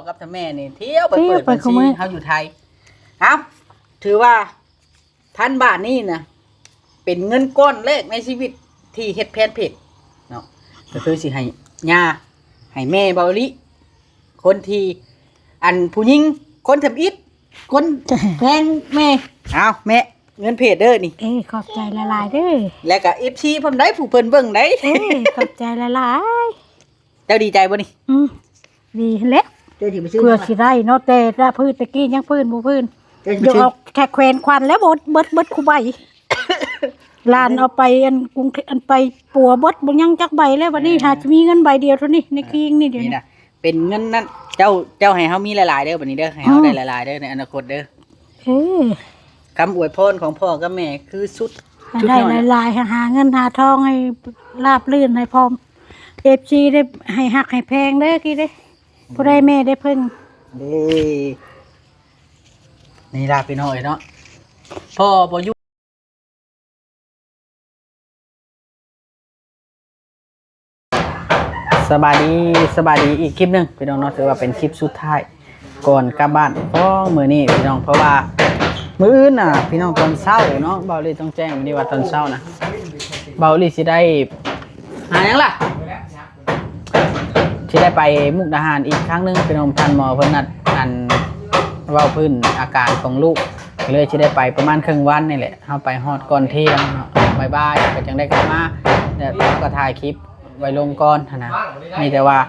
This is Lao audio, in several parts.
ກັບທ່ານແມ່ນີ້ ທ່ຽວໄປເປີດບັນຊີເຮົາຢູ່ໄທ. ເອົ້າ ຖືວ່າພັນບາດນີ້ນະ ເປັນເງິນກ້ອນແລກໃນຊີວິດທີ່ເຮັດແຟນເພຈເນາະ ກໍຄືຊິໃຫ້ຍ່າ ໃຫ້ແມ່ເບົາອີ່ຫຼີ ຄົນທີ່ ອັນ ຜູ້ຍິງຄົນທຳອິດ ຄົນແພງແມ່. ເອົາແມ່ ເງິນເພຈເດີນີ້. ເອີ ຂອບໃຈຫຼາຍໆເດີ ແລ້ວກໍເອັຟຊີພ້ອມໃດ໋ ຜູ້ເພິ່ນເບິ່ງໃດ໋. ເອີ ຂອບໃຈຫຼາຍໆ. ເຈົ້າດີໃຈບໍ່ນີ້? ອືມ ດີແຫຼະ. ເພື່ອຊິໄດ້ເນາະ ແຕ່ລະພື້ນ ຕະກີ້ຍັງຟື້ນບໍ່ຟື້ນ ເຈົ້າຊິໄປຊື້ ດຽວເອົາແຄ່ແຂວນຂວັນແລ້ວ ເບິດ ເບິດ ເບິດຄູ່ໃບ. ຫຼານເອົາໄປອັນກຸງເທບ ອັນໄປປົວເບິດ ບໍ່ຍັງຈັກໃບແລ້ວ. ບັດນີ້ຫາຊິມີເງິນໃບດຽວເທົ່ານີ້ໃນຄີງນີ້ ດຽວນີ້ນະ ເປັນເງິນນັ້ນ ເຈົ້າ ເຈົ້າໃຫ້ເຮົາມີຫຼາຍໆເດີ ບັດນີ້ເດີ ໃຫ້ເຮົາໄດ້ຫຼາຍໆເດີ ໃນອະນາຄົດເດີ. ເອີ ຄຳອວຍພອນຂອງພໍ່ກັບແມ່ຄືຊຸດ ໃຫ້ໄດ້ຫຼາຍໆ ໃຫ້ຫາເງິນຫາທອງ ໃຫ້ລາບລື່ນ ໃຫ້ພ້ອມ ເອັຟຊີໄດ້ ໃຫ້ຮັກໃຫ້ແພງເດີ ກີເດ້ ຜູ້ໃດແມ່ໄດ້ເພິ່ງເດ້. ນີ້ລະພີ່ນ້ອງເອີຍເນາະ ພໍ່ບໍ່ຢູ່. ສະບາຍດີ ສະບາຍດີອີກຄລິບໜຶ່ງພີ່ນ້ອງເນາະ ຖືວ່າເປັນຄລິບສຸດທ້າຍກ່ອນກັບບ້ານຂອງມື້ນີ້ພີ່ນ້ອງ ເພາະວ່າມື້ອື່ນນະພີ່ນ້ອງ ຕອນເຊົ້າເນາະ ເບົາລີຕ້ອງແຈ້ງນີ້ວ່າຕອນເຊົ້ານະ ເບົາລີຊິໄດ້ ຫາຫຍັງລະ? ຊິໄດ້ໄປມຸກດາຫານອີກຄັ້ງໜຶ່ງພີ່ນ້ອງ ທ່ານໝໍເພິ່ນນັດ ອັນ ເວົ້າພື້ນອາການຂອງລູກ ກໍເລີຍຊິໄດ້ໄປປະມານເຄິ່ງວັນນີ້ແຫຼະ ເຮົາໄປຮອດກ່ອນທ່ຽງເນາະ ບ່າຍໆ ກໍຈັ່ງໄດ້ກັບມາ ແລ້ວເຮົາກໍຖ່າຍຄລິບໄວ້ລົງກ່ອນຫັ້ນນະ ມີແຕ່ວ່າ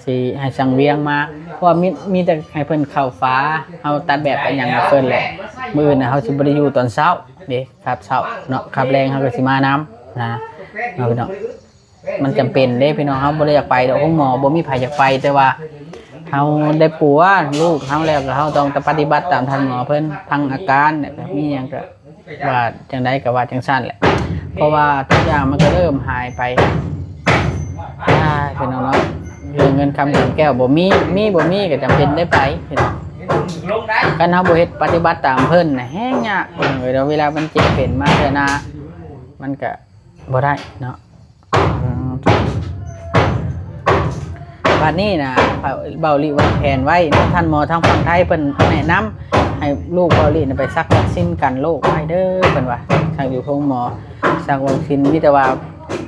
ຊິໃຫ້ຊ່າງວຽງມາ ເພາະວ່າມີ ມີແຕ່ໃຫ້ເພິ່ນເຂົ້າຝາ ເຮົາຕັດແບບຕັດຫຍັງໃຫ້ເພິ່ນແຫຼະ ມື້ອື່ນນະເຮົາຊິບໍ່ໄດ້ຢູ່ຕອນເຊົ້າເດ້ ຄາບເຊົ້າເນາະ ຄາບແລງເຮົາກໍຊິມານຳນະ ເນາະພີ່ນ້ອງ. ມັນຈຳເປັນເດ້ພີ່ນ້ອງ ເຮົາບໍ່ໄດ້ຢາກໄປດອກໂຮງໝໍ ບໍ່ມີໃຜຢາກໄປ ແຕ່ວ່າເຮົາໄດ້ປົວລູກເຮົາແລ້ວ ກໍເຮົາຕ້ອງປະຕິບັດຕາມທ່ານໝໍເພິ່ນ ຟັງອາການ ແລ້ວກໍມີຫຍັງກໍວ່າຈັ່ງໃດກໍວ່າຈັ່ງຊັ້ນແຫຼະ ເພາະວ່າທຸກຢ່າງມັນກໍເລີ່ມຫາຍໄປ. ອ້າຍ ພີ່ນ້ອງເນາະ ເລື່ອງເງິນຄຳກຳແກ້ວບໍ່ມີ ມີບໍ່ມີກໍຈຳເປັນໄດ້ໄປພີ່ນ້ອງ ຄັນເຮົາບໍ່ເຮັດປະຕິບັດຕາມເພິ່ນນະ ແຮງຍາກ ເອີ ແລ້ວເວລາມັນເຈັບເປັນມາເທື່ອໜ້າ ມັນກໍບໍ່ໄດ້ເນາະ. ອືມ ບາດນີ້ນະ ເບົາລີວາງແຜນໄວ້ເນາະ ທ່ານໝໍທາງຝັ່ງໄທເພິ່ນແນະນຳໃຫ້ລູກເບົາລີນະໄປສັກວັກຊິນກັນໂລກໄວ້ເດີ ເພິ່ນວ່າ ສັກຢູ່ໂຮງໝໍ ສັກວັກຊິນ ມີແຕ່ວ່າ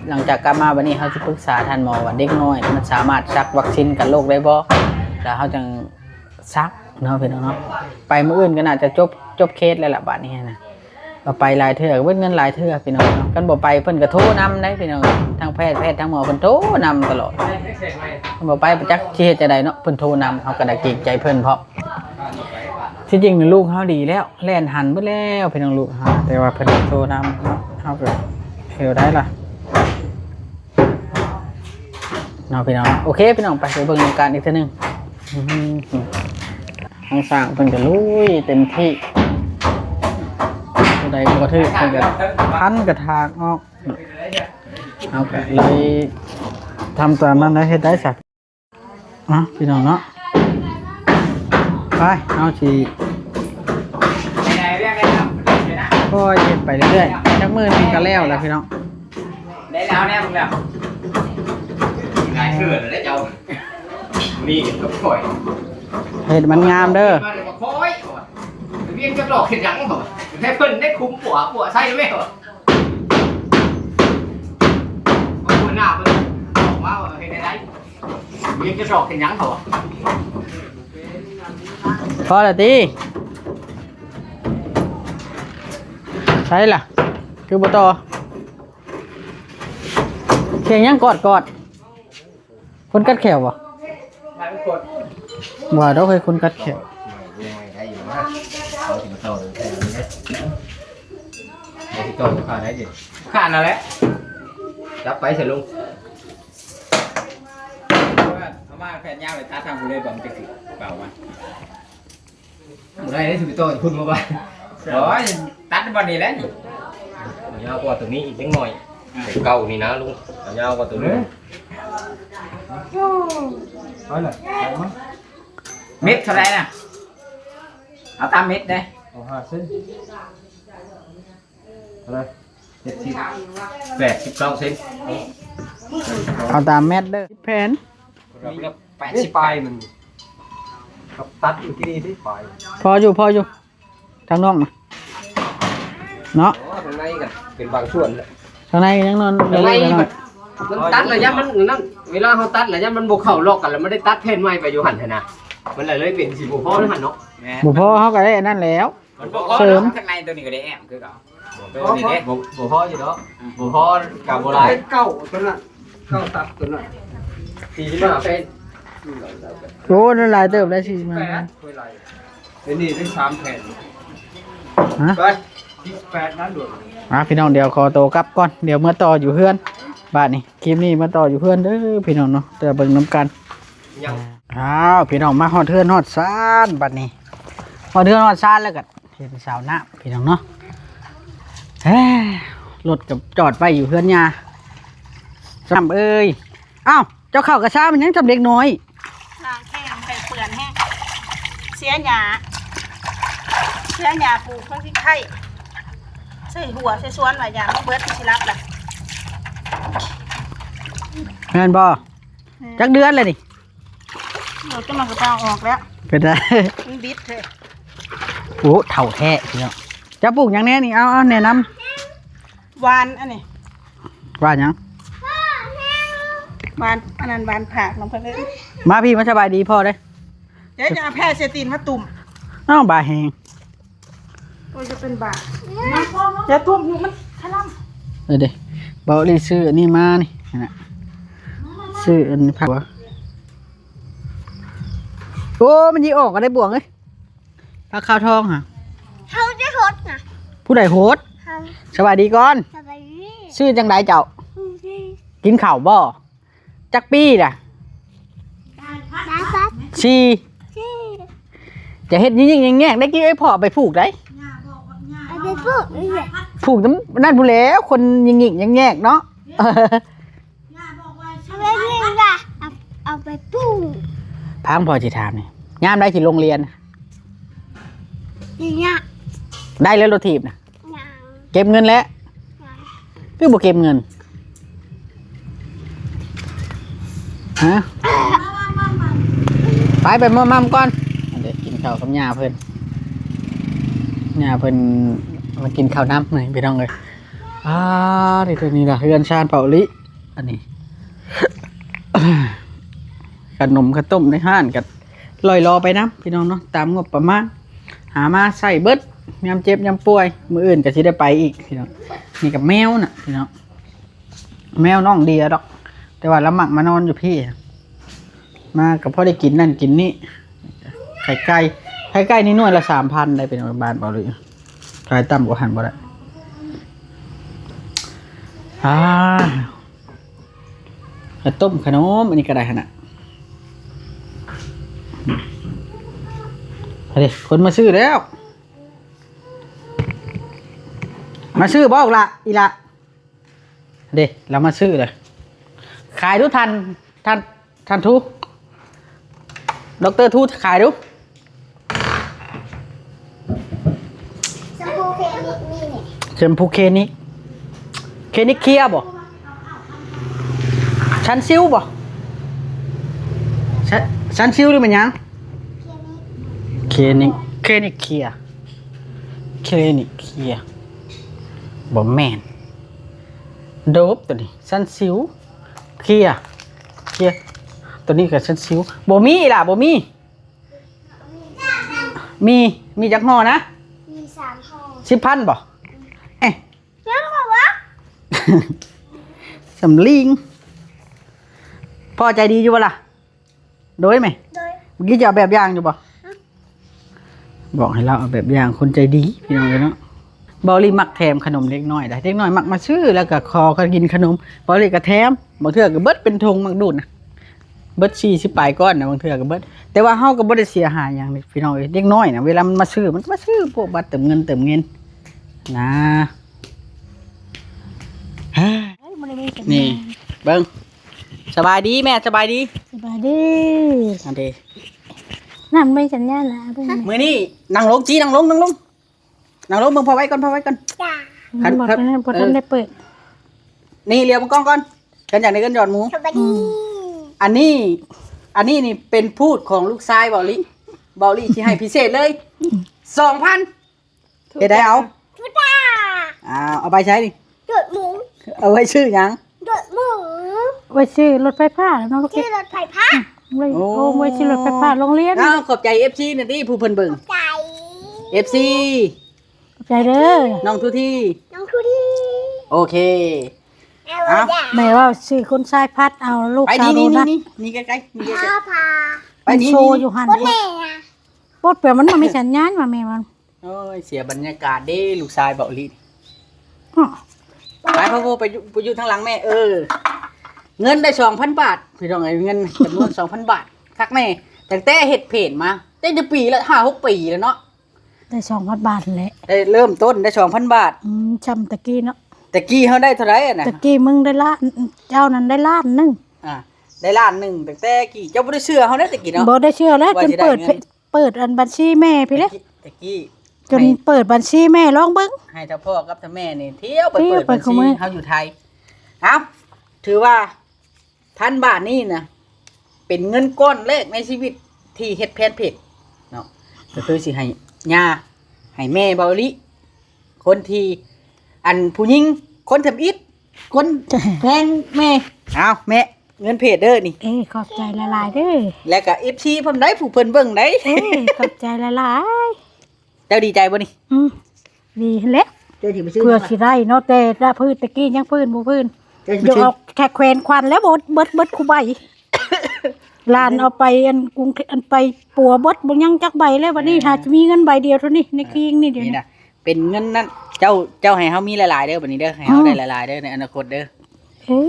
ຫຼັງຈາກກັບມາບາດນີ້ ເຮົາຊິປຶກສາທ່ານໝໍວ່າເດັກນ້ອຍມັນສາມາດສັກວັກຊິນກັນໂລກໄດ້ບໍ່ ແລ້ວເຮົາຈັ່ງສັກເນາະ ພີ່ນ້ອງເນາະ ໄປມື້ອື່ນກໍໜ້າຈະຈົບ ຈົບເຄສແລ້ວລະບາດນີ້ນະ. ກໍໄປຫຼາຍເທື່ອ ກໍເບິດເງິນຫຼາຍເທື່ອພີ່ນ້ອງເນາະ ຄັນບໍ່ໄປເພິ່ນກໍໂທນຳໄດ໋ພີ່ນ້ອງ ທາງແພດ ແພດທາງໝໍເພິ່ນໂທນຳຕະຫຼອດ ຄັນບໍ່ໄປບໍ່ຈັກຊິເຮັດຈັ່ງໃດເນາະ ເພິ່ນໂທນຳ ເຮົາກໍໄດ້ເກງໃຈເພິ່ນພ້ອມ ທີ່ຈິງລູກເຮົາດີແລ້ວ ແລ່ນຫັນເບິດແລ້ວພີ່ນ້ອງ ລູກເຮົາ ແຕ່ວ່າເພິ່ນໂທນຳເນາະ ເຮົາກໍເຮັດໄດ້ລະເນາະ ພີ່ນ້ອງ ໂອເຄພີ່ນ້ອງ ໄປ ໄປເບິ່ງນຳກັນອີກເທື່ອໜຶ່ງ ອື ທາງຊ່າງເພິ່ນກໍລຸຍເຕັມທີ່ ຕົວໃດບໍ່ຖືກເພິ່ນກໍພັນກະຖາກອອກ ເຮົາກໍເລີຍທຳຕາມນັ້ນແຫຼະ ເຮັດໄດ້ຊະ ອ່ະ ພີ່ນ້ອງເນາະ ໄປ ເຮົາຊິຄ່ອຍເຮັດໄປເລື້ອຍໆ ຈັກມື້ໜຶ່ງກໍແລ້ວແຫຼະພີ່ນ້ອງ ໄດ້ແລ້ວແນ່ມຶງແລ້ວ ຫຼາຍເທື່ອແລ້ວເຈົ້າ ນີ້ກໍຄ່ອຍ ເຮັດມັນງາມເດີ ມາແລ້ວກໍຄ່ອຍ ວຽນຈັກດອກເຮັດຫຍັງ ໃຫ້ເພິ່ນໄດ້ຄຸມປົວ ປົວໃສ່ແມ່ ເອົາຫົວໜ້າເພິ່ນອອກມາວ່າເຮັດໄດ້ ວຽນຈະຊອກເປັນຫຍັງເຂົາ ພໍລະຕິ ໃສລະ ຄືບໍ່ຕໍ່ ສຽງຫຍັງກອດໆ ຄົນກັດແຂ້ວບໍ່ ວ່າດອກເຮີຍ ຄົນກັດແຂ້ວ ຂາດນັ້ນແຫຼະ ຈັບໄປຊະລຸງ. ເອົາມາແຜ່ນຍາວໄປຕັດທາງຜູ້ເລີຍ ບໍ່ມັນຈະຄືເປົ່າມັນ ບໍ່ໄດ້ເດ້ ສຸກິໂຕ ຄຸນມາວ່າ ໂອ້ຍ ຕັດບ່ອນນີ້ແຫຼະ ເອົາຍາວກວ່າຕົວນີ້ອີກຈັກໜ້ອຍ ເກົ່ານີ້ນະລຸງ ເອົາຍາວກວ່າຕົວນີ້ ເອົາລະ ເມັດເທົ່າໃດນະ ເອົາຕາມເມັດເດ້ ເອົາຫ້າເຊັນ ເທົ່າໃດ ເຈັດສິບ ແປດສິບເກົ້າເຊັນ ເອົາຕາມແມັດເດີ ແຜ່ນ ແປດສິບປາຍມັນ ຕັດຢູ່ທີ່ນີ້ຕິ ປາຍ ພໍຢູ່ ພໍຢູ່ ທາງນອກນະເນາະ. ໂອ້ ທາງໃນກໍເປັນບາງສ່ວນແຫຼະ ທາງໃນຍັງນອນ ທາງໃນ ເລີຍເນາະ ມັນຕັດລະຍະມັນນັ້ນ ເວລາເຮົາຕັດລະຍະມັນບໍ່ເຂົ້າລັອກກັນ ແລ້ວມັນໄດ້ຕັດແຜ່ນໃໝ່ໄປຢູ່ຫັ້ນຫັ້ນນະ ມັນລະເລີຍເປັນຊິບໍ່ພໍຫັ້ນເນາະ. ແມ່ນ ບໍ່ພໍ ເຮົາກໍໄສີ້ອັນນັ້ນແລ້ວ ມັນບໍ່ພໍ ເສີມ ເນາະ ທາງໃນຕົວນີ້ກໍໄດ້ແອ້ມຄືເກົ່າ ໂຕນີ້ເດ້ ບໍ່ ບໍ່ພໍຢູ່ດອກ ອືມ ບໍ່ພໍກໍບໍ່ຫຼາຍ ເປັນເກົ້າຕົວນັ້ນ ເກົ້າຕັບຕົວນັ້ນ ສີ່ສິບຫ້າເປັນ ໂອ້ ນັ້ນຫຼາຍເຕີບໄດ້ ສີ່ສິບຫ້າ ເປັນນີ້ໄດ້ສາມແຜ່ນ ຮະ ໄປ ສີ່ສິບແປດນັ້ນໂດດ ອ່າ ພີ່ນ້ອງ ດຽວຂໍໂຕກັບກ່ອນ ດຽວເມືອຕໍ່ຢູ່ເຮືອນ ບາດນີ້ ຄລິບນີ້ມາຕໍ່ຢູ່ເຮືອນເດີພີ່ນ້ອງເນາະ ແຕ່ເບິ່ງນຳກັນ ຍັງ ອ້າວ ພີ່ນ້ອງ ມາຮອດເຮືອນຮອດຊານ ບາດນີ້ ຮອດເຮືອນຮອດຊານແລ້ວກໍ ເຫັນສາວນ້ຳ ພີ່ນ້ອງເນາະ ເອີ ລົດກໍຈອດໄວ້ຢູ່ເຮືອນຍ່າ ນ້ຳເອີຍ. ອ້າວ ເຈົ້າເຂົ້າກະຊາມັນຍັງຈຳເດັກນ້ອຍ ລ້າງແຂ້ງໃຫ້ເປື້ອນແຮງ ເສຍຫຍ້າ ເສຍຫຍ້າປູກເພິ່ນຊິໄຄ ໃສ່ຫົວໃສ່ສວນວ່າຫຍ້າມັນເບິດຊິລັບລະ ແມ່ນບໍ່? ແມ່ນ ຈັກເດືອນແລ້ວນີ້? ເອີ ຈະມັນກໍເອົາອອກແລ້ວ ເປັນໄດ? ມັນບິດເລີຍ ໂອ້ ເຖົ້າແທ້ພີ່ນ້ອງ ເຈົ້າປູກຫຍັງແນ່ນີ້? ເອົາ ເອົາແນະນຳ ຫວ່ານອັນນີ້ ຫວ່ານຫຍັງ? ຫວ່ານອັນນັ້ນ ຫວ່ານຜັກນຳເພິ່ນເອີຍ ມາພີ່ ມາສະບາຍດີພໍ່ເດີ້ ດຽວຈະເອົາແຜ່ໃສ່ຕີນມາຕຸ້ມ ເອົ້າ ບາແຮງ ໂອ້ຍ ຈະເປັນບາ ຢ່າຕຸ້ມຢູ່ ມັນຄະລຳ ເອີເດ້ ເບົາລີຊື້ອັນນີ້ມານີ້ ຫັ້ນນະ ຊື້ອັນນີ້ຜັກ ໂອ້ ມັນຊິອອກກໍໄດ້ບວງເອີຍ ຜັກຂາວທອງຫະ ເຮົາໄດ້ຫົດນະ ຜູ້ໃດຫົດ? ເຮົາ ສະບາຍດີກ່ອນ ສະບາຍດີ ຊື່ຈັ່ງໃດເຈົ້າ? ຊື່ ກິນເຂົ້າບໍ່? ຈັກປີລະ? ສາມສິບສີ່ ຈະເຮັດຍິງໆແຍກໆ ໄດ້ກິນໄອ້ພໍ່ເອົາໄປຜູກໄດ໋ ເອົາໄປຜູກນີ້ແຫຼະ ຜູກນຳນັ້ນພຸ້ນແຫຼ້ວ ຄົນຍິງໆແຍກໆເນາະ ເອົາໄປຍິງລະ ເອົາ ເອົາໄປປູກ ຟັງພໍ່ຊິຖາມນີ້ ຍາມໃດຊິລົງຮຽນ? ນີ້ນະ ໄດ້ແລ້ວລົດຖີບນະ? ຍັງ ເກັບເງິນແລ້ວ? ຍັງ ຄືບໍ່ເກັບເງິນ? ຮະ ໄປ ໄປມອມໆກ່ອນ ອັນເດ ກິນເຂົ້າກັບຍ່າເພິ່ນ ຍ່າເພິ່ນມາກິນເຂົ້ານຳນີ້ພີ່ນ້ອງເອີຍ ອາ ນີ້ ຕົວນີ້ລະເຮືອນຊານເປົາລິ ອັນນີ້ ຂະໜົມຂະຕົ້ມໃນຮ້ານກໍລ່ອຍລໍໄປນຳພີ່ນ້ອງເນາະ ຕາມງົບປະມານ ຫາມາໃຊ້ເບິດ ຍາມເຈັບຍາມປ່ວຍ ມື້ອື່ນກໍຊິໄດ້ໄປອີກພີ່ນ້ອງ ນີ້ກໍແມວນະພີ່ນ້ອງ ແມວນ້ອງເດຍດອກ ແຕ່ວ່າລະມັກມານອນຢູ່ພີ້ ມາກໍພໍໄດ້ກິນນັ້ນກິນນີ້ ໄຂ່ໄກ່ ໄຂ່ໄກ່ນີ້ໜ່ວຍລະສາມພັນໄດ໋ ເປັນບ້ານເບົາເລີຍ ຂາຍຕ່ຳກວ່າຫັ້ນບໍ່ໄດ້ ອາ ຂະຕົ້ມຂະໜົມ ອັນນີ້ກໍໄດ້ຫັ້ນນະ ເດ້ ຄົນມາຊື້ແລ້ວ ມາຊື້ບໍ່ລະ ອີ່ລະ ເດ້ ລາວມາຊື້ເລີຍ ຂາຍດູທ່ານ ທ່ານ ທ່ານທູ ດັອກເຕີທູ ຂາຍດູ ແຊມພູເຄນິກມີນີ້ ແຊມພູເຄນິກ ເຄນິກເຄຍບໍ່? ຊັນຊິວບໍ່? ຊັນ ຊັນຊິວຫຼືແມ່ນຫຍັງ? ເຄນິກ ເຄນິກເຄຍ ເຄນິກເຄຍ ບໍ່ແມ່ນ ໂດບຕົວນີ້ ຊັນຊິວ ເຄຍ ເຄຍ ຕົວນີ້ກໍຊັນຊິວ ບໍ່ມີລະ ບໍ່ມີ ມີ ມີຈັກຫໍ່ນະ? ມີສາມຫໍ່ ສິບພັນບໍ່? ເອະ ຍັງບໍ່ວະ? ສຳລີງ ພໍ່ໃຈດີຢູ່ບໍ່ລະ? ໂດຍແມ່ ໂດຍ ເມື່ອກີ້ຈະເອົາແບບຢ່າງຢູ່ບໍ່? ຮະ ບອກໃຫ້ລາວເອົາແບບຢ່າງຄົນໃຈດີ ພີ່ນ້ອງເອີຍເນາະ ເບົາລີມັກແຖມຂະໜົມເດັກນ້ອຍໄດ໋ ເດັກນ້ອຍມັກມາຊື້ ແລ້ວກໍຂໍເຂົາກິນຂະໜົມ ເບົາລີກໍແຖມ ບາງເທື່ອກໍເບິດເປັນຖົງໝາກດູດນະ ເບິດສີ່ສິບປາຍກ້ອນນະ ບາງເທື່ອກໍເບິດ ແຕ່ວ່າເຮົາກໍບໍ່ໄດ້ເສຍຫາຍຫຍັງເດ້ພີ່ນ້ອງເອີຍ ເດັກນ້ອຍນະ ເວລາມັນມາຊື້ ມັນກໍມາຊື້ພວກບັດເຕີມເງິນເຕີມເງິນນະ ນີ້ ເບິ່ງ ສະບາຍດີແມ່ ສະບາຍດີ ສະບາຍດີ ອັນເດ ນ້ຳໄວ້ກັນຍາລະ ເບິ່ງ ມື້ນີ້ ນັ່ງລົງຈີ ນັ່ງລົງ ນັ່ງລົງ ນັ່ງລົງ ເບິ່ງພໍ່ໄວ້ກ່ອນ ພໍ່ໄວ້ກ່ອນ ບໍ່ທັນ ບໍ່ທັນໄດ້ເປີດ ນີ້ ລຽວເບິ່ງກ້ອງກ່ອນ ກັນຢ່າງໃນເອີ້ນຍອດໝູ ສະບາຍດີ ອັນນີ້ ອັນນີ້ນີ້ເປັນພູດຂອງລູກຊາຍເບົາລີ ເບົາລີຊິໃຫ້ພິເສດເລີຍ ສອງພັນ. ເຮັດໄດ້ເອົາ. ທຸດາ ອ້າວ ເອົາໄປໃຊ້ນີ້? ໂດດໝູ. ເອົາໄວ້ຊື້ຫຍັງ? ໂດດໝູ. ໄວ້ຊື້ລົດໄຟຟ້າເນາະລູກ. ຊື້ລົດໄຟຟ້າ. ໄວ້ ໂອ້ ໂຮມໄວ້ຊື້ລົດໄຟຟ້າໂຮງຮຽນ. ອ້າວ ຂອບໃຈເອັຟຊີນັ້ນຕິ ຜູ້ເພິ່ນເບິ່ງ. ຂອບໃຈ ເອັຟຊີ. ຂອບໃຈເດີ ນ້ອງທູທີ ນ້ອງທູທີ. ໂອເຄ ເອົາ ແມ່ເວົ້າຊື່ຄຸນຊາຍພັດ ເອົາລູກ ໄປ ສາວ ນີ້ ໂດນັດ ນີ້ ນີ້ໃກ້ໆ ນີ້ໃກ້ໆ ເອົາພາ ໄປນີ້ ໂຊຢູ່ຫັ້ນ ບົດແມ່ນະ ບົດແປ ມັນບໍ່ມີສັນຍານວ່າແມ່ມັນ. ໂອ້ຍ ເສຍບັນຍາກາດເດ້ ລູກຊາຍເບົາລີ. ອື ໄປ ພໍ່ ໄປຢູ່ ໄປຢູ່ທາງຫຼັງແມ່. ເອີ ເງິນໄດ້ສອງພັນບາດ ພີ່ນ້ອງເອີຍ ເງິນຈຳນວນສອງພັນບາດ ຄັກແນ່ ຕັ້ງແຕ່ເຮັດເພຈມາ ໄດ້ຈັກປີແລ້ວ ຫ້າຫົກປີແລ້ວເນາະ. ໄດ້ສອງພັນບາດແຫຼະ ໄດ້ເລີ່ມຕົ້ນໄດ້ສອງພັນບາດ. ອືມ ຊ່ຳຕະກີ້ເນາະ ຕະກີ້ເຮົາໄດ້ເທົ່າໃດນະ? ຕະກີ້ມຶງໄດ້ລ້ານ ເຈົ້ານັ້ນໄດ້ລ້ານໜຶ່ງ. ອ່າ ໄດ້ລ້ານໜຶ່ງ ຕັ້ງແຕ່ກີ້ ເຈົ້າບໍ່ໄດ້ເຊື່ອເຮົາເດ້ຕະກີ້ເນາະ ບໍ່ໄດ້ເຊື່ອແລ້ວ ຈົນເປີດ ເປີດອັນບັນຊີແມ່ພີ້ເດ້ ຕະກີ້ ຈົນເປີດບັນຊີແມ່ລອງເບິ່ງ ໃຫ້ທັງພໍ່ກັບທັງແມ່ນີ້ທ່ຽວໄປເປີດບັນຊີເຮົາຢູ່ໄທ. ເອົ້າ ຖືວ່າ ພັນບາດນີ້ນະ ເປັນເງິນກ້ອນແລກໃນຊີວິດທີ່ເຮັດແຟນເພຈເນາະ ກໍຄືຊິໃຫ້ຍ່າ ໃຫ້ແມ່ເບົາລີ ຄົນທີ່ ອັນຜູ້ຍິງຄົນທຳອິດ ຄົນແພງແມ່. ເອົາແມ່ ເງິນເພຈເດີນີ້. ເອີ ຂອບໃຈຫຼາຍໆເດີ ແລ້ວກໍເອັຟຊີພ້ອມໃດ໋ ຜູ້ເພິ່ນເບິ່ງໃດ໋. ເອີ ຂອບໃຈຫຼາຍໆ. ເຈົ້າດີໃຈບໍ່ນີ້? ອືມ ດີແຫຼະ ເພື່ອຊິໄດ້ເນາະ ແຕ່ລະພື້ນຕະກີ້ຍັງຟື້ນບໍ່ຟື້ນ ເຈົ້າຊິໄດ້ອອກແຄ່ແຂວນຂວັນແລ້ວ ເບິດ ເບິດ ເບິດຄູ່ໃບ ຫຼານເອົາໄປອັນກຸງ ອັນໄປປົວເບິດ ບໍ່ຍັງຈັກໃບແລ້ວ. ບັດນີ້ຫາຈະມີເງິນໃບດຽວເທົ່ານີ້ໃນຄີງນີ້ ດຽວນີ້ນະ ເປັນເງິນນັ້ນ ເຈົ້າ ເຈົ້າໃຫ້ເຮົາມີຫຼາຍໆເດີ ບັດນີ້ເດີ ໃຫ້ເຮົາໄດ້ຫຼາຍໆເດີ ໃນອະນາຄົດເດີ. ເອີ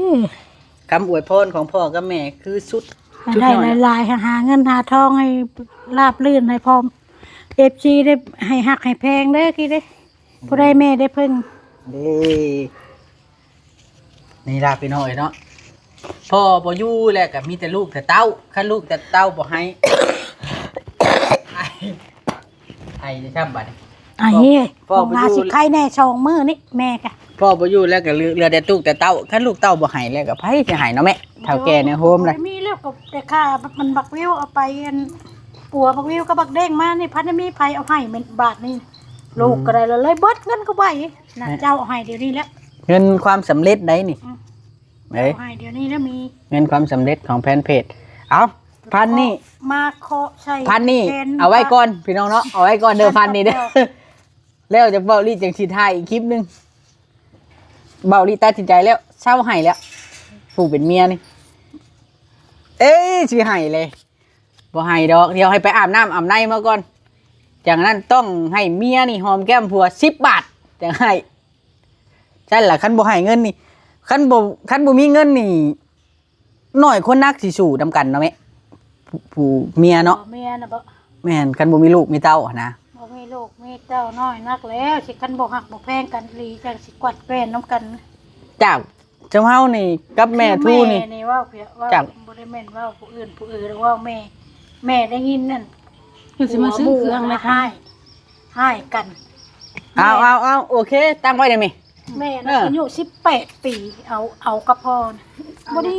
ຄຳອວຍພອນຂອງພໍ່ກັບແມ່ຄືສຸດ ໃຫ້ໄດ້ຫຼາຍໆ ໃຫ້ຫາເງິນຫາທອງ ໃຫ້ລາບລື່ນ ໃຫ້ພ້ອມ ເອັຟຊີໄດ້ ໃຫ້ຮັກໃຫ້ແພງເດີ ກີ້ເດີ ຜູ້ໃດແມ່ໄດ້ເພິ່ງເດ້. ນີ້ລະພີ່ນ້ອງເອີຍເນາະ ພໍ່ບໍ່ຢູ່ແລ້ວກໍມີແຕ່ລູກແຕ່ເຕົ້າ ຄັນລູກແຕ່ເຕົ້າບໍ່ໃຫ້ ໃຫ້ຊ້ຳບັດນີ້ ໄອ້ ພໍ່ບໍ່ຢູ່ ຄົງວ່າຊິໄຂ້ແນ່ສອງມື້ນີ້ແມ່ກະ ພໍ່ບໍ່ຢູ່ແລ້ວກໍເຫຼືອແຕ່ລູກແຕ່ເຕົ້າ ຄັນລູກເຕົ້າບໍ່ໃຫ້ແລ້ວກໍໃຜຊິໃຫ້ເນາະແມ່ ເຖົ້າແກ່ໃນໂຮມລະ ບໍ່ມີແລ້ວກໍແຕ່ຂ້າມັນບັກວິວເອົາໄປອັນ ປົວບັກວິວກັບບັກເດ້ງມານີ້ ພັດໄດ້ມີໃຜເອົາໃຫ້ແມ່ນບາດນີ້ ລູກກໍໄດ້ລະເລີຍເບິດເງິນກໍໄຫວນະ ເຈົ້າເອົາໃຫ້ດຽວນີ້ແຫຼະ ເງິນຄວາມສຳເລັດໃດນີ້ ອືມ ເອີຍ ໃຫ້ດຽວນີ້ແລ້ວມີ ເງິນຄວາມສຳເລັດຂອງແຟນເພຈ. ເອົ້າ ພັນນີ້ ມາເຄາະໃສ່ ພັນນີ້ເອົາໄວ້ກ່ອນພີ່ນ້ອງເນາະ ເອົາໄວ້ກ່ອນເດີ ພັນນີ້ເດີ ແລ້ວຈະເວົ້າລີ້ຈັ່ງຊິຖ່າຍອີກຄລິບໜຶ່ງ. ເວົ້າລີ້ຕັດສິນໃຈແລ້ວ ເຊົາໃຫ້ແລ້ວ ຜູ້ເປັນເມຍນີ້ ເອີຍ ຊິໃຫ້ເລີຍ ບໍ່ໃຫ້ດອກ ດຽວໃຫ້ໄປອາບນ້ຳອາບໃນມາກ່ອນ ຈັ່ງນັ້ນຕ້ອງໃຫ້ເມຍນີ້ຫອມແກ້ມຜົວສິບບາດ ຈັ່ງໃຫ້. ຊັ້ນລະ ຄັນບໍ່ໃຫ້ເງິນນີ້ ຄັນບໍ່ ຄັນບໍ່ມີເງິນນີ້ ນ້ອຍຄົນນັກຊິສູ້ນຳກັນເນາະແມ່ ຜູ້ ຜູ້ເມຍເນາະ ເມຍນະບໍ ແມ່ນ ຄັນບໍ່ມີລູກມີເຕົ້າຫັ້ນນະ ບໍ່ມີລູກມີເຕົ້ານ້ອຍນັກແລ້ວ ຊິຄັນບໍ່ຮັກບໍ່ແພງກັນອີ່ຫຼີ ຈັ່ງຊິກວາດແວ່ນນຳກັນ. ເຈົ້າ ເຈົ້າເຮົານີ້ກັບແມ່ທູນີ້ ແມ່ນີ້ເວົ້າ ເວົ້າ ເຈົ້າ ບໍ່ໄດ້ແມ່ນເວົ້າຜູ້ອື່ນ ຜູ້ອື່ນເວົ້າແມ່ ແມ່ໄດ້ຍິນນັ້ນ ເພິ່ນຊິມາຊື້ເຄື່ອງນະ ຮ້າຍ ຮ້າຍກັນ. ເອົາ ເອົາ ເອົາ ໂອເຄ ຕັ້ງໄວ້ໄດ້ແມ່ ແມ່ນ ເອີ ອາຍຸສິບແປດປີ ເອົາ ເອົາກັບພໍ່ນະ ບໍ່ໄດ້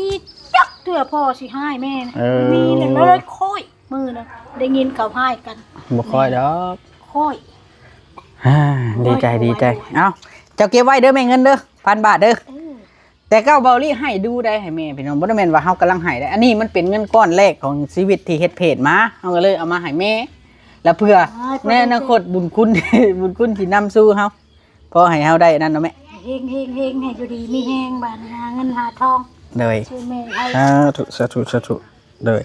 ຈັກເທື່ອພໍ່ຊິຮ້າຍແມ່ນະ ເອີ ມີແລ້ວເລີຍຄ່ອຍ ມື້ນະ ໄດ້ຍິນເຂົາຮ້າຍກັນ ບໍ່ຄ່ອຍດອກ ຄ່ອຍ ອ່າ ດີໃຈ ດີໃຈ ເອົາ ເຈົ້າເກັບໄວ້ເດີແມ່ ເງິນເດີ ພັນບາດເດີ ເອີ ແຕ່ເກົ່າເບົາລີ້ໃຫ້ດູໄດ໋ ໃຫ້ແມ່ພີ່ນ້ອງ ບໍ່ໄດ້ແມ່ນວ່າເຮົາກຳລັງໃຫ້ໄດ໋ ອັນນີ້ມັນເປັນເງິນກ້ອນແລກຂອງຊີວິດທີ່ເຮັດເພຈມາ ເຮົາກໍເລີຍເອົາມາໃຫ້ແມ່ ແລ້ວເພື່ອໃນອະນາຄົດບຸນຄຸນ ບຸນຄຸນທີ່ນຳສູ່ເຮົາ ພໍໃຫ້ເຮົາໄດ້ອັນນັ້ນເນາະແມ່ ເຮັງໆໆ ໃຫ້ຢູ່ດີມີແຮງ ບາດນີ້ຫາເງິນຫາທອງ ໂດຍ ຊື່ແມ່ໃຫ້ ສາທຸ ສາທຸ ສາທຸ ໂດຍ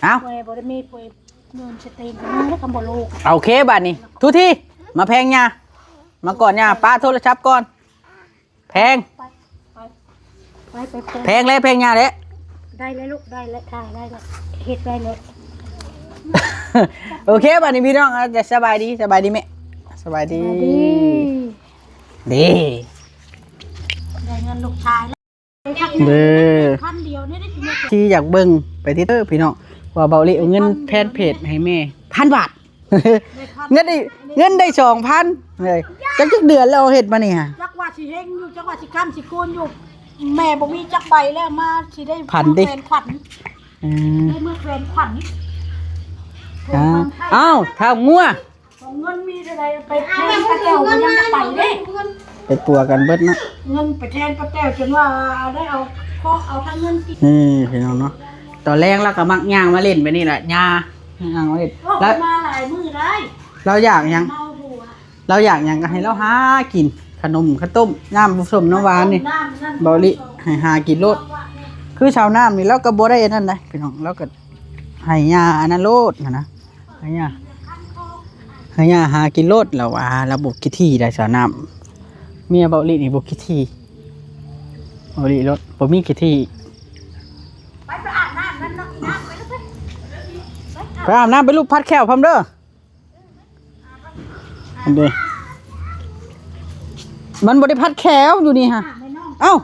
ເອົ້າ ແມ່ບໍ່ໄດ້ມີຜູ້ຍືນສະຕີນກັບມືແລ້ວ ຄຳບໍ່ລູກ ໂອເຄ ບາດນີ້ ທຸກທີ ມາແພງຍ່າ ມາກອດຍ່າ ປະໂທລະສັບກ່ອນ ແພງ ໄປ ໄປ ໄປ ໄປ ໄປ ແພງແລ້ວ ແພງຍ່າແລ້ວ ໄດ້ແລ້ວລູກ ໄດ້ແລ້ວ ຖ່າຍໄດ້ແລ້ວ ເຮັດໄດ້ແລ້ວ ໂອເຄ ບາດນີ້ພີ່ນ້ອງ ເອົາ ສະບາຍດີ ສະບາຍດີແມ່ ສະບາຍດີ ສະບາຍດີ ເດ້ ໄດ້ເງິນລູກຊາຍແລ້ວ ເດ້ ພັນດຽວນີ້ໄດ້ ທີ່ຢາກເບິ່ງໄປຕິເດີພີ່ນ້ອງ ວ່າເບົາລີ້ເອົາເງິນແພນເພຈໃຫ້ແມ່ ພັນບາດ ເງິນໄດ້ ເງິນໄດ້ສອງພັນເລີຍ ຈັກ ຈັກເດືອນແລ້ວເຮັດມານີ້ຫະ ຈັກວ່າຊິເຮັງຢູ່ ຈັກວ່າຊິຄ້ຳຊິຄູນຢູ່ ແມ່ບໍ່ມີຈັກໃບແລ້ວ ມາຊິໄດ້ ພັນຕິ ແຂວນຂວັນ ອືມ ໄດ້ເມືອແຂວນຂວັນ ອ່າ ແຂວນຂວັນໄທ ອ້າວ ທ້າວງົວ ເງິນມີເທົ່າໃດໄປແທນປ້າແຕ້ວກໍຍັງໄປເດ້ ໄປປົວກັນເບິດນະ ເງິນໄປແທນປ້າແຕ້ວຈົນວ່າໄດ້ເອົາເຄາະເອົາທັງເງິນກິນ. ນີ້ພີ່ນ້ອງເນາະ ຕອນແລງລາວກໍມັກຍ່າງມາຫຼິ້ນແບບນີ້ແຫຼະ ຍ່າງມາຫຼິ້ນ ລາວມາຫຼາຍມື້ໄດ້ ລາວຢາກຫຍັງ ເມົາຫົວ ລາວຢາກຫຍັງກໍໃຫ້ລາວຫາກິນ ຂະໜົມ ເຂົ້າຕົ້ມ ນ້ຳສົ້ມ ນ້ຳຫວານນີ້ ເບົາລິໃຫ້ຫາກິນໂລດ. ຄືຊາວນ້ຳນີ້ລາວກໍບໍ່ໄດ້ອັນນັ້ນໃດພີ່ນ້ອງ ລາວກໍໃຫ້ຍ່າອັນນັ້ນໂລດຫັ້ນນະ ໃຫ້ຍ່າ ໃຫ້ຍ່າຫາກິນໂລດ ລາວວ່າລາວບໍ່ຂີ້ຖີ່ໃດຊາວນ້ຳ ເມຍເບົາລິນີ້ບໍ່ຂີ້ຖີ່ ເບົາລິໂລດ ບໍ່ມີຂີ້ຖີ່ ໄປ ໄປອາບນ້ຳນັ້ນເນາະ ອີນາງ ໄປລູກ ໄປ ໄປອາບນ້ຳ ໄປລູກ ພັດແຂ້ວພ້ອມເດີ. ອັນເດ ມັນບໍ່ໄດ້ພັດແຂ້ວຢູ່ນີ້ຮະ. ອາບໃຫ້ນ້ອງ ເອົ້າ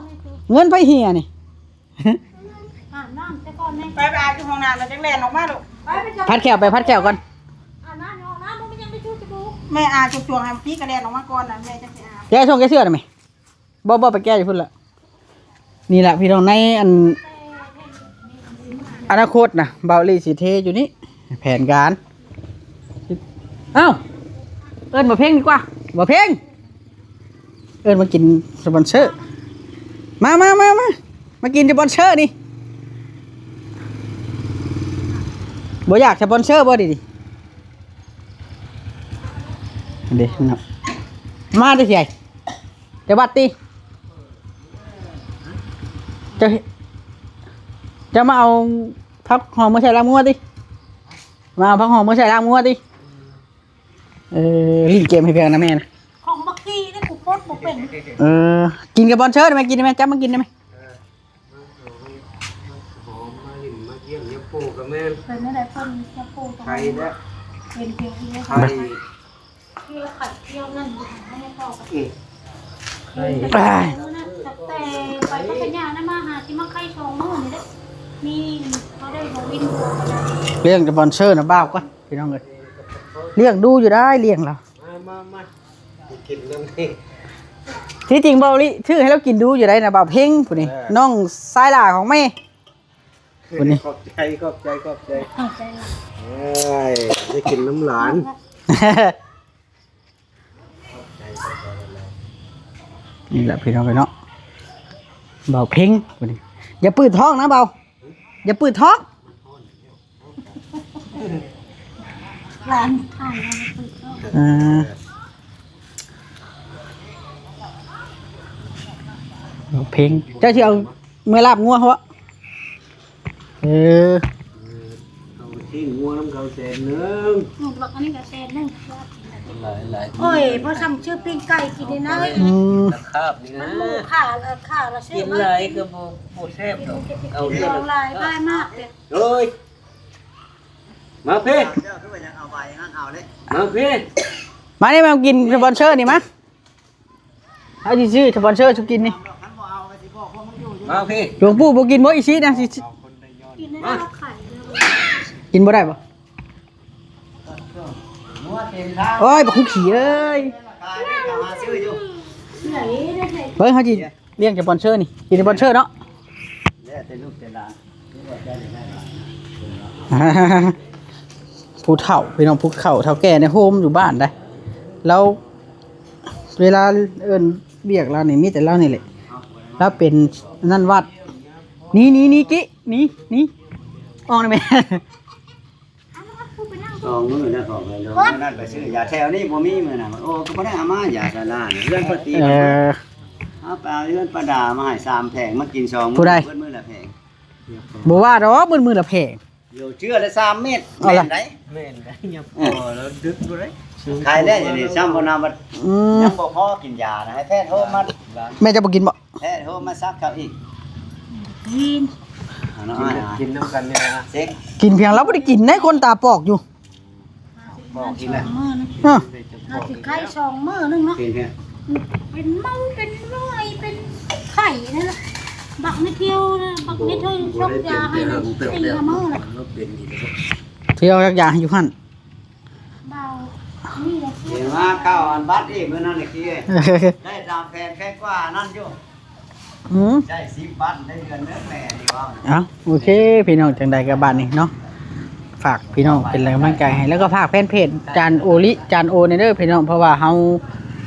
ເງິນໃຜເຫຍນີ້? ອາບນ້ຳແຕ່ກ່ອນແມ່ ໄປ ໄປອາບຢູ່ຫ້ອງນ້ຳແລ້ວຈັ່ງແລ່ນອອກມາລູກ ໄປ ໄປ ພັດແຂ້ວ ໄປພັດແຂ້ວກ່ອນ ອາບນ້ຳຢູ່ຫ້ອງນ້ຳ ບໍ່ມີຫຍັງໄປຈູດຈະບູ ແມ່ອາບຈົວງໆ ໃຫ້ປີກະແລ່ນອອກມາກ່ອນນະ ແມ່ຈັ່ງຊິອາບ ແກ້ຊ່ອງແກ້ເສື້ອໄດ້ໄໝ? ບໍ່ ບໍ່ ໄປແກ້ຢູ່ພຸ້ນລະ. ນີ້ລະພີ່ນ້ອງ ໃນອັນ ອະນາຄົດນະ ເບົາລີຊິເທຢູ່ນີ້ ແຜນການ. ເອົ້າ ເອີ້ນບ່າວເພັງດີກວ່າ ບ່າວເພັງ ເອີ້ນມາກິນສະປອນເຊີ ມາ ມາ ມາ ມາ ມາກິນສະປອນເຊີນີ້ ບໍ່ຢາກສະປອນເຊີບໍ່? ດີໆ ເດ້ເນາະ ມາແຕ່ໃສ? ແຕ່ວັດຕິ ເຈົ້າ ເຈົ້າມາເອົາຜັກຫອມມາໃສ່ລາບງົວຕິ ມາເອົາຜັກຫອມມາໃສ່ລາບງົວຕິ. ເອີ ຫຼິ້ນເກມໃຫ້ເພິ່ນນະແມ່ນະ ຂອງບັກຄີນີ້ກູປົດບໍ່ເປັນ. ເອີ ກິນກັບສະປອນເຊີໄດ້ໄໝ? ກິນໄດ້ໄໝ? ຈັບມາກິນໄດ້ໄໝ? ມາເອົາໃຫ້ ມາຫອມມາຫຼິ້ນມາຢ້ຽມຍາປູກະແມ່ນ ເປັນແນວໃດເພິ່ນຍາປູກະ ໄຄແລ້ວ ເປັນພຽງອີກ ໄຄ ທີ່ລະໄຄທ່ຽວນັ້ນຢູ່ຫັ້ນ ໃຫ້ພໍ່ກັບ ອືມ ໄຄ ຕັ້ງແຕ່ໄປພັດທະຍານະ ມາຫາຊິມາໄຄສອງມື້ນີ້ເດ້ ມີເຂົາໄດ້ບໍ່ວິນຫົວກັນ ລ້ຽງສະປອນເຊີນະບ່າວກ່ອນ ພີ່ນ້ອງເອີຍ ລ້ຽງດູຢູ່ໄດ໋ ລ້ຽງລາວ ມາ ມາ ມາ ກິນນຳນີ້ ທີ່ຈິງເບົາລີຊື້ໃຫ້ລາວກິນດູຢູ່ໄດ໋ນະ ບ່າວເພັງຜູ້ນີ້ ເອີ ນ້ອງຊາຍຫຼ້າຂອງແມ່ຜູ້ນີ້ ຂອບໃຈ ຂອບໃຈ ຂອບໃຈ ຂອບໃຈຫຼາຍ ເອີຍ ໄດ້ກິນນຳຫຼານ ນີ້ແຫຼະພີ່ນ້ອງເອີຍເນາະ ບ່າວເພັງຜູ້ນີ້ ຢ່າປືດທ້ອງນະບ່າວ ຢ່າປືດທ້ອງ. ຫຼານຖ່າຍ ເອີ ເພັງ ເຈົ້າຊິເອົາເມືອລາບງົວເຮົາເບາະ? ເອີ ເອົາຊີ້ນງົວນຳເຂົາແສນໜຶ່ງ ອືມ ບັກອັນນີ້ກະແສນໜຶ່ງ ຫຼາຍໆ ໂອ້ຍ ພໍຊ່ຳຊື້ປີ້ງໄກ່ກິນນີ້ນະ ອືມ ລາຄາບນີ້ນະ ມັນໝູຂ້າລະ ຂ້າລະຊື້ ກິນຫຼາຍກະບໍ່ ບໍ່ແຊບດອກ ເອົາຫຼາຍບາຍມາກເດ້ ໂອ້ຍ ມາພີ້ ເຈົ້າຄືວ່າຢາກເອົາໃບນັ້ນເອົາເດ້ ມາພີ້ ມານີ້ ມາກິນສະປອນເຊີນີ້ມາ ເຮົາຊິຊື້ສະປອນເຊີສູ່ກິນນີ້ ມາພີ້ ຫຼວງປູ່ບໍ່ກິນບໍ່ ອີຊິນະ ຊິ ກິນໄດ້ ມາ ເຮົາຂາຍ ກິນບໍ່ໄດ້ບໍ່? ໂອ້ຍ ບັກຄຸຂີ້ເອີຍ ເບິ່ງເຮົາຊິ ລ້ຽງສະປອນເຊີນີ້ ກິນສະປອນເຊີເນາະ ແລ້ວແຕ່ລູກແຕ່ຫຼານ ຜູ້ເຖົ້າ ພີ່ນ້ອງ ຜູ້ເຖົ້າ ເຖົ້າແກ່ໃນໂຮມຢູ່ບ້ານໃດ໋ ລາວ ເວລາເອີ້ນວຽກລາວນີ້ ມີແຕ່ລາວນີ້ແຫຼະ ລາວເປັນອັນນັ້ນວັດ ໜີ ໜີ ໜີ ກິ ໜີ ໜີ ອອກໄດ້ແມ່ ສອງມື້ແລ້ວ ສອງມື້ແລ້ວ ມື້ນັ້ນໄປຊື້ຢາແຖວນີ້ບໍ່ມີ ມື້ນັ້ນ ໂອ້ ກໍບໍ່ໄດ້ເອົາມາ ຢາຊາລາ ເຮືອນປ້າຕີ ເອີ ເອົາໄປເຮືອນປ້າດາມາໃຫ້ສາມແຜງ ມາກິນສອງມື້ ເບິດມື້ລະແຜງ ບໍ່ວ່າດອກ ເບິດມື້ລະແຜງ ໂລເທື່ອລະສາມເມັດ ເອົາລະ ແມ່ນໄດ໋ ແມ່ນໄດ໋ ຍັງພໍລະດຶກບໍ່ໄດ້ ຂາຍແລ້ວ ດຽວນີ້ຊ້ຳບໍ່ນາບັດ ອືມ ຍັງບໍ່ພໍກິນຢານະ ໃຫ້ແພດໂທມາ ແມ່ເຈົ້າບໍ່ກິນບໍ່? ແພດໂທມາສັກເຂົາອີກ ກິນ ເອົາເນາະ ກິນ ກິນນຳກັນນີ້ນະ ເຊັກ ກິນພຽງລາວບໍ່ໄດ້ກິນໃດ໋ ຄົນຕາປອກຢູ່ ບອກກິນແລ້ວ ເອີ ເຮົາຊິໄຂ້ສອງມື້ໜຶ່ງເນາະ ເປັນເມາ ເປັນລອຍ ເປັນໄຂ້ນັ້ນລະ ບັກໄມ້ທ່ຽວນະ ບັກໄມ້ເທິງ ຊົກຢາໃຫ້ນະ ສີ່ຫ້າມື້ລະ ທ່ຽວສັກຢາຢູ່ຫັ້ນ ເອົາ ນີ້ລະ ເຫັນວ່າເຂົ້າອັນບັດອີກມື້ນັ້ນອີກ ໄດ້ຕາມແຜນແພງກວ່ານັ້ນຢູ່ ອືມ ໄດ້ສິບບາດ ໄດ້ເດືອນໜຶ່ງແຫຼະ ນີ້ເວົ້າ ເອົ້າ ໂອເຄ ພີ່ນ້ອງ ຈັ່ງໃດກໍບາດນີ້ເນາະ ຝາກພີ່ນ້ອງເປັນກຳລັງໃຈໃຫ້ ແລ້ວກໍຝາກແຟນເພຈຈານໂອລິ ຈານໂອ ແດ່ເດີພີ່ນ້ອງ ເພາະວ່າເຮົາ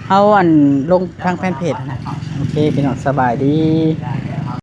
ເຮົາອັນລົງທາງແຟນເພຈນະ. ໂອເຄພີ່ນ້ອງ ສະບາຍດີ.